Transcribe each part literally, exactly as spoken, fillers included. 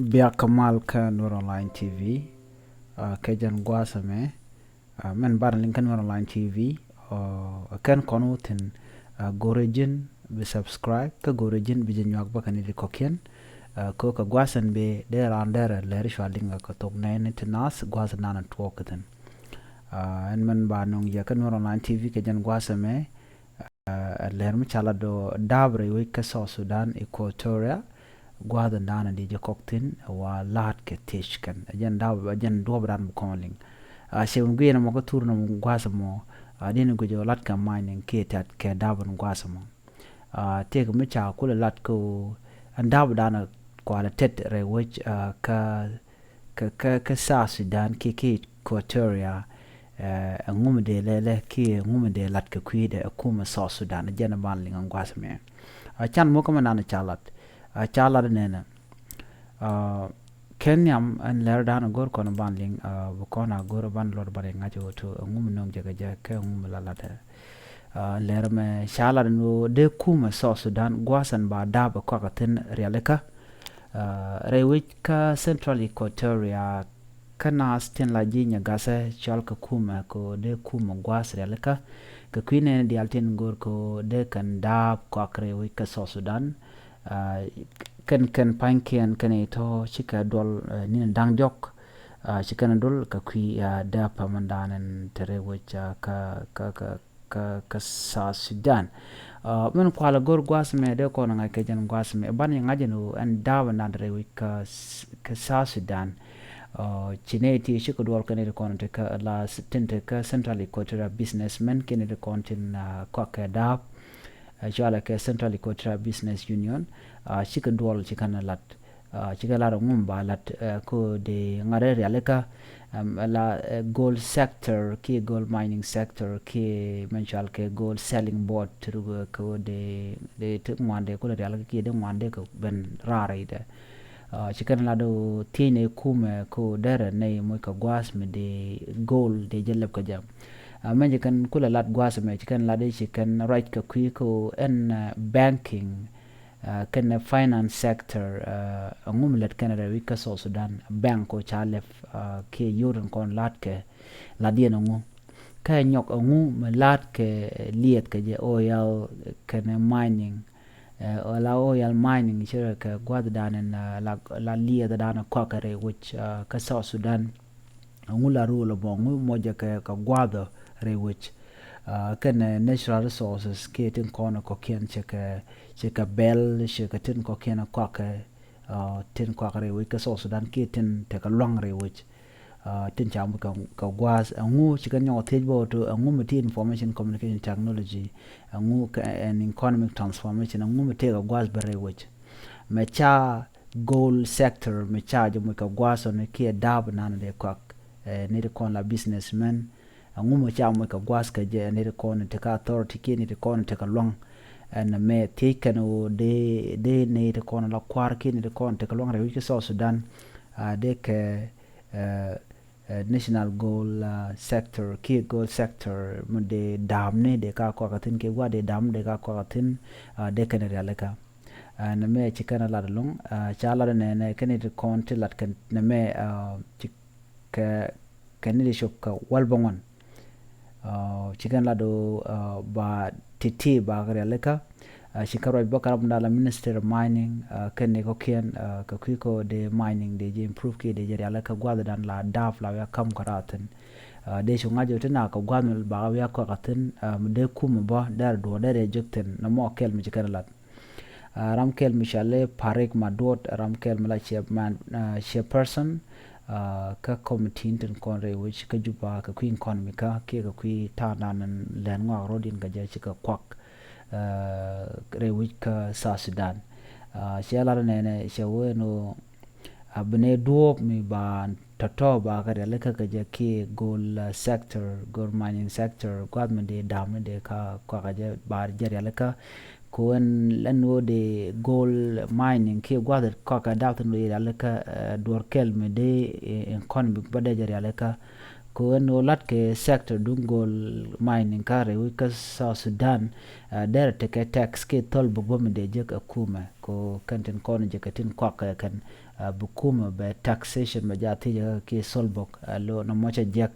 Biak kä mal kä Nuer Online T V, ah, kɛ jɛn gua̱a̱th ɛmɛ, ah, mɛn bar liŋ kä Nuer Online T V, ah, kɛn kɔn wä thi̱n, ah, go̱rɛ ji̱n bi subscribe, kä go̱rɛ ji̱n bi jɛ nyuak bä kɛ ni ti kɔ̱kiɛn, ah, kɛ kɛ gua̱a̱th ɛn bi dee raan derɛ lɛri cua liŋ kɛ thok nɛɛni ti naath gua̱a̱th ɛn naan tuɔɔk kɛ thi̱n. Ah, ɛn mɛn ba nɔŋ yɛ kä Nuer Online T V kɛ jɛn gua̱a̱th ɛmɛ, ah, lɛr mi ca lat dɔ da̱a̱p rɛy wec kä South Sudan, Equatoria, gua̱a̱th ɛn da̱a̱n di jɛ kɔk thi̱n, wa la̱a̱t kɛ thiec kɛn. Ɛ jɛn da̱a̱p, ɛ jɛn duɔ̱ɔ̱p da̱a̱n bi kɔn liŋ. Ah, cɛ mi guiɛn ɛmɔ kä thur nɔmɔ gua̱a̱th ɛmɔ, ah, di̱n guic ɔ lat kɛ mining kiɛ tɛt kɛ da̱a̱p ɛn gua̱a̱th ɛmɔ. Ah, tëëk mi ca kulɛ lat kä ɛn da̱a̱p da̱a̱n kualɛ tɛt rɛy wec, ah, kä kä, kä, kä South Sudan kiɛ, kiɛ Equatoria, eh, ɛŋu mi dee lɛlɛ kiɛ ɛŋu mi dee lat kɛ kui̱dɛ ɛ kumɛ South Sudan, jɛn ɛ ban liŋ ɛn gua̱a̱th ɛmɛ. Ah, can muk kä mɛ nan ca lat. Ah, ca lat nɛnɛ. Ah, kɛn nhiam ɛn lɛr dan ɛ go̱r kɔn ban liŋ, ah, bi kɔn a go̱r ban luɔt ban ɛ ŋa̱c ɛ wä to ɛŋu mi no̱o̱ŋ jɛ kɛ jɛ kɛ ɛŋu mi la lat ɛ. Ah, lɛr mɛ ca lat ɛn ɣöö dee kumɛ South Sudan gua̱a̱th ɛn ba da̱a̱p ɛ kɔak ɛ thi̱n rialikä. Ah, rɛy wec kä Central Equatoria kä naath tin la ji̱ nyɛ ga̱thɛ cɔal kɛ kumɛ kɛ ɣöö dee kumɛ gua̱a̱th rialikä. Kɛ kui̱ nɛɛni diaal tin go̱r kɛ ɣöö dee kɛn da̱a̱p kɔak rɛy wec kä South Sudan. Ah, kɛn, kɛn pa̱nykiɛn kɛn itɔ cikɛ duɔl, eh, ni̱n da̱ŋ diɔ̱k. Ah, ci kɛn duɔl kɛ kui̱, ah, da̱a̱p pamɛn da̱a̱n ɛn te rɛy wec, ah, kä, kä, kä, kä, kä South Sudan. Ah, mɛn kualɛ go̱r gua̱a̱th mɛ dee kɔn ŋa̱c kɛ jɛn gua̱a̱th mɛ ban yɛ ŋa̱c jɛn ɣöö ɛn da̱a̱p ɛn da̱a̱n rɛy wec kä s-, kä South Sudan. Ah, ci nɛy ti cikɛ duɔl kɛn ti kɔn ti kä la s-, tin ti kä Central Equatoria businessmen kɛn ti kɔn tin, ah, kɔak kɛ da̱a̱p. Ah, cɔalɛ kɛ Central Equatoria Business Union. Ah, cikɛ duɔl ci kɛn lat. Ah, cikɛ lar ŋum ba lat, eh, ko de ŋa̱rɛ rialikä, em, la, eh, gold sector kiɛ gold mining sector kiɛ mɛn cual kɛ gold selling board ti ruk, eh, ko de, de ti ŋuande kulɛ rialikä kiɛ de ŋuande kɛ ben raar idɛ. Ah, cikɛn lat do thiecnɛ kumɛ ko derɛ nɛy moc kɛ gua̱a̱th mi de gold de jɛ lɛp kɛ jɛ. Ah, mɛn cikɛn kulɛ lat gua̱a̱th mɛ cikɛn lat de cikɛn ruac kɛ kui̱ ko ɛn, eh, banking, ah, kɛnɛ finance sector, ah, ɛŋu mi lät kɛnɛ rɛy wec kä South Sudan, bank ko ca lɛp, ah, kiɛ yio̱w tin kɔn la̱a̱t kɛ la̱t yɛn ɛŋu. Kä nyɔk ɛŋu mi la̱a̱t kɛ liɛth kɛ jɛ oil kɛnɛ mining, eh, la oil mining ci rɛ kɛ gua̱th dan in, ah, la, la liɛth dan kɔak kɛ rɛy wec, ah, kä South Sudan. Ɛŋu la rule mɔ, ɛŋu mɔcɛ kɛ, kɛ gua̱a̱th rɛy wec. Ah, kɛnɛ natural resources kiɛ tin kɔn kɔkiɛn cɛ kɛ, cɛ kɛ bɛl, cɛ kɛ tin kɔkiɛn kɔakɛ, ah, tin kɔakɛ rɛy wec kä South Sudan kiɛ tin tekɛ lua̱ŋ rɛy wec. Ah, tin ca muk kɛ, kɛ gua̱a̱th ɛŋu ci kɛ nyɔk thiec bä to ɛŋu mi ti information communication technology, ɛŋu kɛ, and economic transformation, ɛŋu mi tekɛ gua̱a̱th bä rɛy wec. Mɛ ca gold sector mi ca jɛ muc kɛ gua̱a̱th ɔni kiɛ da̱a̱p nan dee kɔak, eh, ni ti kɔn la businessmen. Ɛŋu mi ca muc kɛ gua̱a̱th kɛ jɛ ni ti kɔn ti kä authority kiɛ ni ti kɔn ti kä lua̱ŋ. Ɛn mɛ thiec kɛn ɣöö dee, dee ni ti kɔn la kua̱r kiɛ ni ti kɔn ti kä lua̱ŋ rɛy wec kä South Sudan. Ah, dee kɛ, eh, eh, national gold, ah, sector kiɛ gold sector mi dee da̱a̱pni dee ka kɔak a thi̱n kiɛ gua̱a̱th dee da̱a̱pni dee ka kɔak a thi̱n, ah, dee kɛn rialikä. Ah, nɛmɛ ci kɛn a lat ɛlɔ̱ŋ, ah, ca lat ɛnɛnɛ kɛn ti kɔn ti lat kɛn nɛmɛ, ah, ci kɛ, kɛn ti cop kɛ wäl bäŋuan. Ah, ci kɛn lat ɣöö, ah, ba ti̱ti̱ ba kɛ rialikä. Ah, ci kɛn ruac bä kɛ ram dala Ministry of Mining, ah, kɛn ni kɔkiɛn, ah, kɛ kui̱ kɔ dee mining dee jɛ improve kiɛ dee jɛ rialikä gua̱th dan la da̱a̱p la wi̱i̱ a ka̱m kɛ raar thi̱n. Ah, dee cu ŋa̱c ɣöö ti na kɛ gua̱th mi ba wi̱i̱ a kɔak a thi̱n, ah, mi dee kum bä dɛr duɔ̱ɔ̱r dɛr jɛ jek thi̱n nɔmɔ kɛl mi ci kɛn lat. Ah, ram kɛl mi cɔali Parik Maduot, ram kɛl mi la chairman, ah, chairperson, ah, kä committee tin kɔn rɛy wec kä Juba kɛ kui̱ kɔn mi kä kiɛ kɛ kui̱ ta̱a̱ nan lɛn ŋɔak ro̱diɛn kɛ jɛ ci kɛ kuak, ah, rɛy wec kä South Sudan. Ah, cɛ lar nɛnɛ cɛ wee ni ɣöö a bi nɛ duɔ̱ɔ̱p mi ba tɔ̱tɔ̱ ba kɛ rialikä kɛ jɛ kiɛ gold, ah, sector, gold mining sector, gua̱th mi dee da̱a̱pni dee ka kɔak kɛ jɛ ba jɛ rialikä. Kɛ ɣöö ɛn, ɛn ɣöö dee gold mining kiɛ gua̱th kɔak kɛ da̱a̱p thi̱n dee rialikä, eh, duɔ̱ɔ̱r kɛl mi dee, eh, economy bä dee jɛ rialikä. Kɛ ɣän ɣöö lat kɛ sector duŋ gold mining kä rɛy wec kä South Sudan, ah, derɛ tekɛ tax kiɛ thɔl bä bä mi dee jek ɛ kumɛ. Kɛ ɣöö kɛn tin kɔn jek kɛ tin kɔak kɛ kɛn, ah, bi kumɛ bɛ taxation bɛ jaa thiec kä kiɛ thɔl bä, ah, lo nɔmɔ cɛ jek.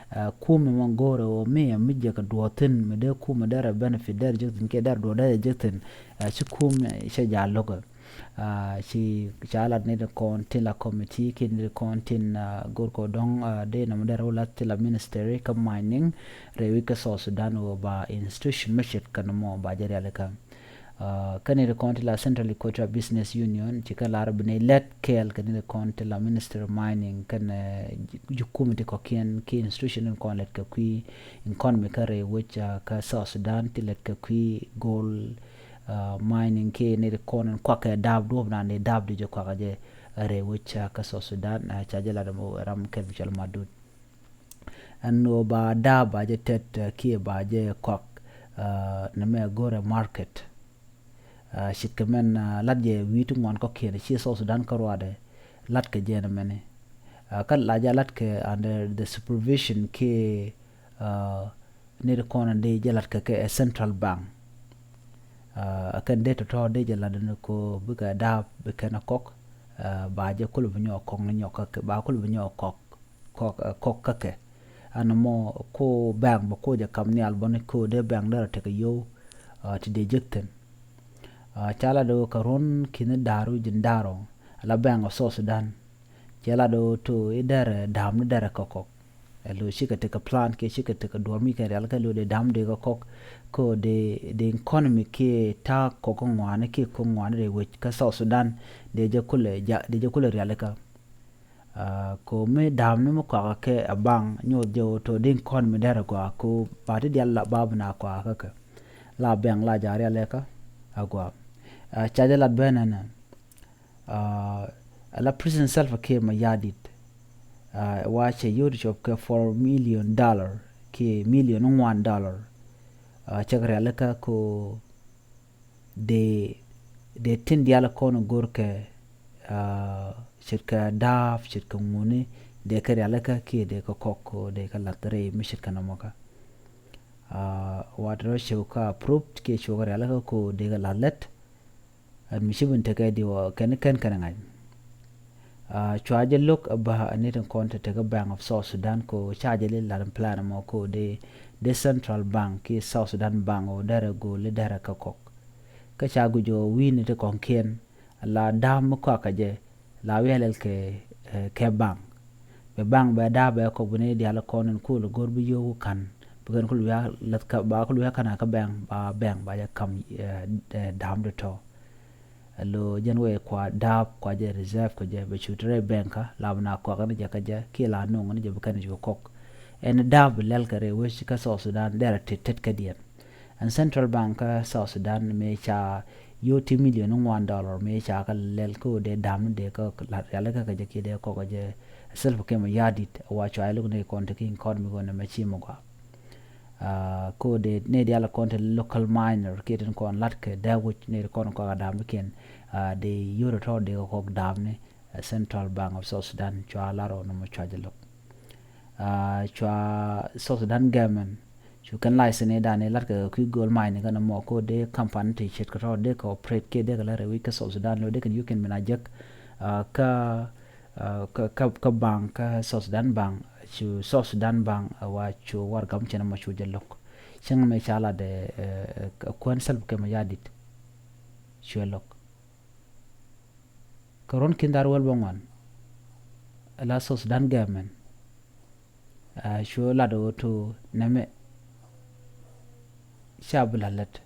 Ah, kumɛ mɔ go̱o̱rɛ ɣöö mi ɛ mi jek ɛ duɔ̱ɔ̱thin mi dee kumɛ derɛ benefit derɛ jek thi̱n kiɛ derɛ duɔ̱ɔ̱r derɛ jek thi̱n, ah, ci kumɛ cɛ jaa lo̱kɛ. Ah, ci ca lat ni di kɔn tin la committee kiɛ ni di kɔn tin, ah, go̱r kɔ dɔ̱ŋ, ah, dee nɔmɔ dee rɛw lat tin la ministry kä mining rɛy wec kä South Sudan wä ba institution mi ce̱tkɛ nɔmɔ ba jɛ rialikä. Ah, kä ni di kɔn tin la Central Equatoria Business Union ci kɛn lar bi ni lɛt kɛɛl kɛ ni di kɔn tin la ministry mining kɛn, eh, ji-, ji committee kɔkiɛn ki institution in kɔn lɛt kɛ kui̱ in kɔn mi kä rɛy wec, ah, kä South Sudan ti lɛt kɛ kui̱ gold, ah, mining kiɛ ni di kɔn in kuakɛ daap duɔ̱p nan di daap di jɛ kuakɛ jɛ rɛy wec, ah, kä South Sudan, ah, ca jɛ lat ram kɛl mi cɔl Madut. Ɛn ɣöö ba daap ba jɛ tɛt, ah, kiɛ ba jɛ kuak, ah, nɛmɛ go̱rɛ market. Ah, ce̱tkɛ mɛn, ah, lat jɛ wi̱i̱ ti ŋuan kɔkiɛn ci South Sudan kä ruadɛ lat kɛ jɛ nɛmɛni. Ah, kä la jɛ lat kɛ under the supervision kiɛ, ah, ni di kɔn di jɛ lat kɛ kɛ ɛ central bank. Ah, kɛn dee tɔ̱tɔ̱ dee jɛ lat ni ko bikɛ daap bi kɛn a kɔk, ah, ba jɛ kul bi nyɔk kɔk ni nyɔk kä kɛ, ba kul bi nyɔk kɔk, kɔk, ah, kɔk kä kɛ. Ɛn mɔ ko bank bä ko jɛ kam nhial bä ni ko dee bank dee rɔ tekɛ yow, ah, ti dee jek thi̱n. Ah, ca la dee wä kɛ ruɔ̱n ki̱ni da̱r wi̱c ji̱n da̱r ɔ, la bank ɔ South Sudan. Cɛ la dee wä to i̱ derɛ da̱a̱m ni derɛ kɛ kɔk. Ɛ lo cikɛ tekɛ plan kiɛ cikɛ tekɛ duɔ̱ɔ̱r mi kɛn rial kɛ lo dee da̱a̱m dee kɛ kɔk. Ko dee, dee economy kiɛ ta̱a̱ kɔk ŋuani kiɛ kɔk ŋuani dee wec kä South Sudan. Dee jɛ kulɛ ja, dee jɛ kulɛ rialikä. Ah, ko mi da̱a̱m ni mi kɔakä kɛ a bank nyoth jɛ wä to dee economy derɛ gɔaa ko ba ti dial la ba bi na kɔakä kɛ. La bank la ja rialikä a gɔaa. Ah, ca jɛ lat ben ɛnɛ. Ah, ala President Salva Kiir Mayardit, ah, wa cɛ yot cop kɛ four million dollar kiɛ million ŋuan dollar. Ah, cɛ kɛ rialikä ko dee, dee tin dial kɔn go̱rkɛ, ah, ce̱tkɛ da̱a̱p, ce̱tkɛ ŋuni, dee kɛ rialikä kiɛ dee kɛ kɔk ko dee kɛ lath rɛy mi ce̱tkɛ nɔmɔkä. Ah, wat rɔ cɛ wä kä approve kiɛ cɛ wä kɛ rialikä ko dee kɛ lath lät. Ɛn mi ci bin tekɛ di wä kɛn kɛn kɛn ŋa̱c. Ah, cua jɛ lo̱k a ba a ni tin kɔn te tekɛ Bank of South Sudan ko ca jɛ li lar plan mɔ ko de, de Central Bank ki South Sudan Bank o derɛ go̱o̱l li derɛ kɛ kɔk. Kä ca guic o wi̱i̱ni ti kɔ̱ŋkiɛn la da̱a̱m mi kɔakä jɛ la wi̱i̱ a lɛl kɛ, eh, kɛ bank. Bɛ bank bɛ da̱a̱m bɛ kɔk bi ni diaal kɔn in kul go̱r bi yio̱w ka̱n. Bi kɛn kul wi̱i̱ a lɛth kä, ba kul wi̱i̱ a ka̱n a kä bank, ba bank ba jɛ ka̱m, eh, eh, da̱a̱m di tɔ̱. Alo jɛn wee kua da̱a̱p kua jɛ reserve kɛ jɛ bɛ cu ti rɛy bank kä la bi na kɔak ni jɛ kä jɛ kiɛ la nuŋ ni jɛ bi kɛn cu kɔk. Ɛn da̱a̱p bi lɛl kɛ rɛy wec kä South Sudan derɛ tet tet kädiɛn. Ɛn Central Bank kä South Sudan mëë ca yio̱w ti million ni ŋuan dollar mëë ca kä lɛl kä wä dee da̱a̱m ni dee kä rialikä kä jɛ kiɛ dee kɔk kä jɛ Salva Kiir Mayardit wa cua iluk ni kɔn ti kin kɔn mi kɔn mɛ ci mi gɔaa. Ah, ko de ne dial kɔn te local miner kiɛ tin kɔn lat kɛ dee wi̱c ne kɔn kɔk a da̱a̱m ni kiɛn, ah, de yoro tɔ de kɔk da̱a̱m ni, ah, Central Bank of South Sudan cua lar ɔ nɔmɔ cua jɛ lo̱k. Ah, cua South Sudan government cu kɛn license ni dan ni lat kɛ kui̱ gold mine kɛ nɔmɔ ko de company ti ce̱tkɛ tɔ de kɛ operate kiɛ de kɛ lar wi̱c kä South Sudan lo de kɛn yukin min a jek, ah, kä, ah, kä, kä, kä bank kä South Sudan Bank cu South Sudan Bank, ah, wa cu war gam cɛ nɔmɔ cu jɛ lo̱k. Cäŋ mɛ ca lat de, eh, eh, kuɛn Salva Kiir Mayardit cuɛ lo̱k. Kɛ ruɔ̱n kin dhar wäl bä ŋuan la South Sudan government, ah, cu lat ɣöö to nɛmɛ ca bi la lät.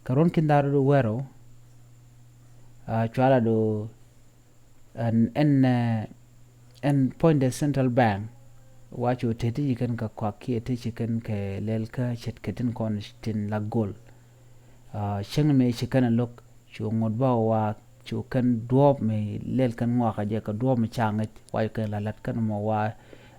Kɛ ruɔ̱n kin dhar wäl rɛw, ah, cua lat ɣöö ɛn, ɛn, eh, ɛn puɔ̱ny de Central Bank wa cu te ti ci kɛn kɛ kuak kiɛ te ci kɛn kɛ lɛl kä ce̱tkɛ tin kɔn tin la go̱l. Ah, cäŋ mëë ci kɛn a lo̱k cu ŋot bä wa cu kɛn duɔ̱ɔ̱p mi lɛl kɛn ŋɔakä jɛ kɛ duɔ̱ɔ̱p mi ca ŋäc wa cu kɛn la la̱t kɛn mɔ wa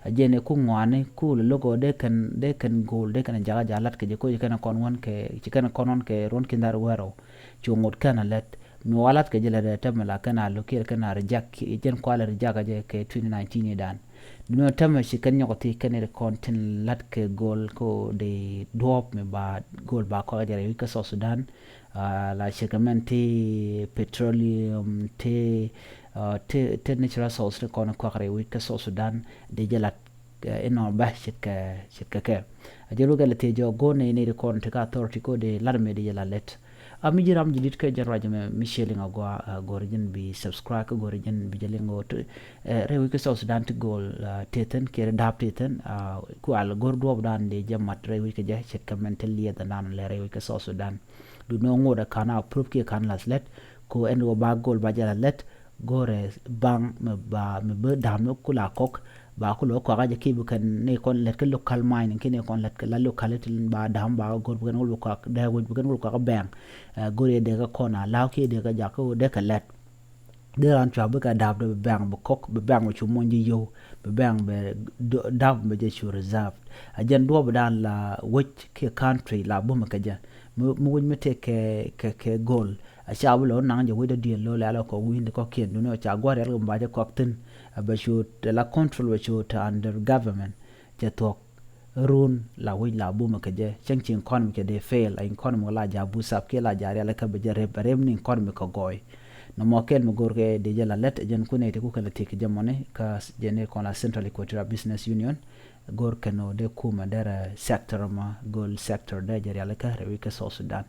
a jɛn ɛ ku ŋɔaani ku lɛ lo̱k ɔ dee kɛn, dee kɛn go̱o̱l dee kɛn jakä jakä la̱t kɛ jɛ ko ci kɛn kɔn wän kɛ, ci kɛn kɔn wän kɛ ruɔ̱n kin dhar wäl rɛw cu ŋot kɛn a lät mi wa la̱t kɛ jɛ lät ɛ tɛmɛ la kɛn a lo̱k kiɛ kɛn a reject, jɛn kualɛ reject kɛ jɛ kɛ twenty nineteen idan. Duno tämɛ ci kɛn nyɔk thi kɛn ri kɔn tin lat kɛ gol ko de duɔp mi ba gol ba kɔk jɛ rɛy wi̱c kä South Sudan. Ah, la cɛ kɛ mɛn ti petroleum ti, ah, ti, ti natural resource ti kɔn kuak rɛy wi̱c kä South Sudan de jɛ lat, eh, inɔ bɛ ce̱tkɛ, ce̱tkɛ kɛ. A jɛ rukɛ lɛ thiec jɔ go̱o̱r nɛy nɛy ti kɔn ti kä authority ko de lat mɛ de jɛ la lɛt. A mi ji̱ ram ji̱ dit kɛ jɛn ruac mɛ mi ciɛ liŋ a gɔaa, a go̱o̱r jɛn bi subscribe kä go̱o̱r jɛn bi jɛ liŋ ɣöö ti, eh, rɛy wi̱c kä South Sudan ti go̱o̱l, ah, tethin kiɛ ri da̱a̱p tethin, ah, kual go̱o̱r duɔɔp dan de jɛ mat rɛy wi̱c kä jɛ ce̱tkɛ mɛn ti liɛth dan lɛ rɛy wi̱c kä South Sudan. Dun nɔ ŋot a kan a proof kiɛ kan lath lɛt ko ɛn ɣöö ba go̱o̱l ba jɛ lath lɛt. Go̱o̱rɛ baŋ mɛ ba mɛ bä da̱a̱m ni kula kɔk ba kula kɔk a jɛ ki bi kɛn ni kɔn lɛt kä local mining ki ni kɔn lɛt kä la locality ba da̱a̱m ba go̱o̱r bi kɛn wul bi kɔk dee wi̱c bi kɛn wul kɔk bɛŋ. Eh, go̱o̱rɛ dee kä kɔn a la̱w ki dee kä jak kä dee kä lɛt. Dee ran cua bi kɛ da̱a̱p dee bi bɛŋ bi kɔk bi bɛŋ bi cu muɔ̱ny ji̱ yio̱w bi bɛŋ bi da̱a̱p bi jɛ cu reserve. A jɛn duɔ̱ɔ̱p dan la wec kiɛ country la bumɛ kɛ jɛ mi wec mi tëë kɛ kɛ kɛ go̱o̱l. A ca bi lɔ naŋ jɛ wec dɔ̱diɛn lo̱ lɛ̈ɛ̈l ɛ kɔk wi̱i̱ni kɔ̱kiɛn duundɛ ca gua̱r riɛl kɛ mi ba jɛ kɔk thi̱n. Ɛ bɛ cu la control bɛ cu te under government cɛ thuɔ̱k. Run la wec la bumɛ kɛ jɛ cäŋ ci economy cɛ dee fail a economy la ja̱ busap kiɛ la ja̱ riɛl kä bɛ jɛ rep bɛ rep ni economy kɛ gɔɔy. Nɔmɔ kɛn mi go̱r kɛ dee jɛ la lɛt ɛ jɛn kun nɛy ti ku kɛn la thiek kɛ jɛ mɔni kä jɛn ni kɔn la Central Equatoria Business Union. Go̱r kɛn ɔ dee kumɛ derɛ sector ma go̱l sector dee jɛ riɛl kä rɛwi kä South Sudan.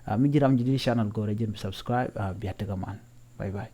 Ah, mi ji̱ ram ji̱ di channel go̱r ɛ jɛn bi subscribe, ah, bia tekɛ mal. Bye bye.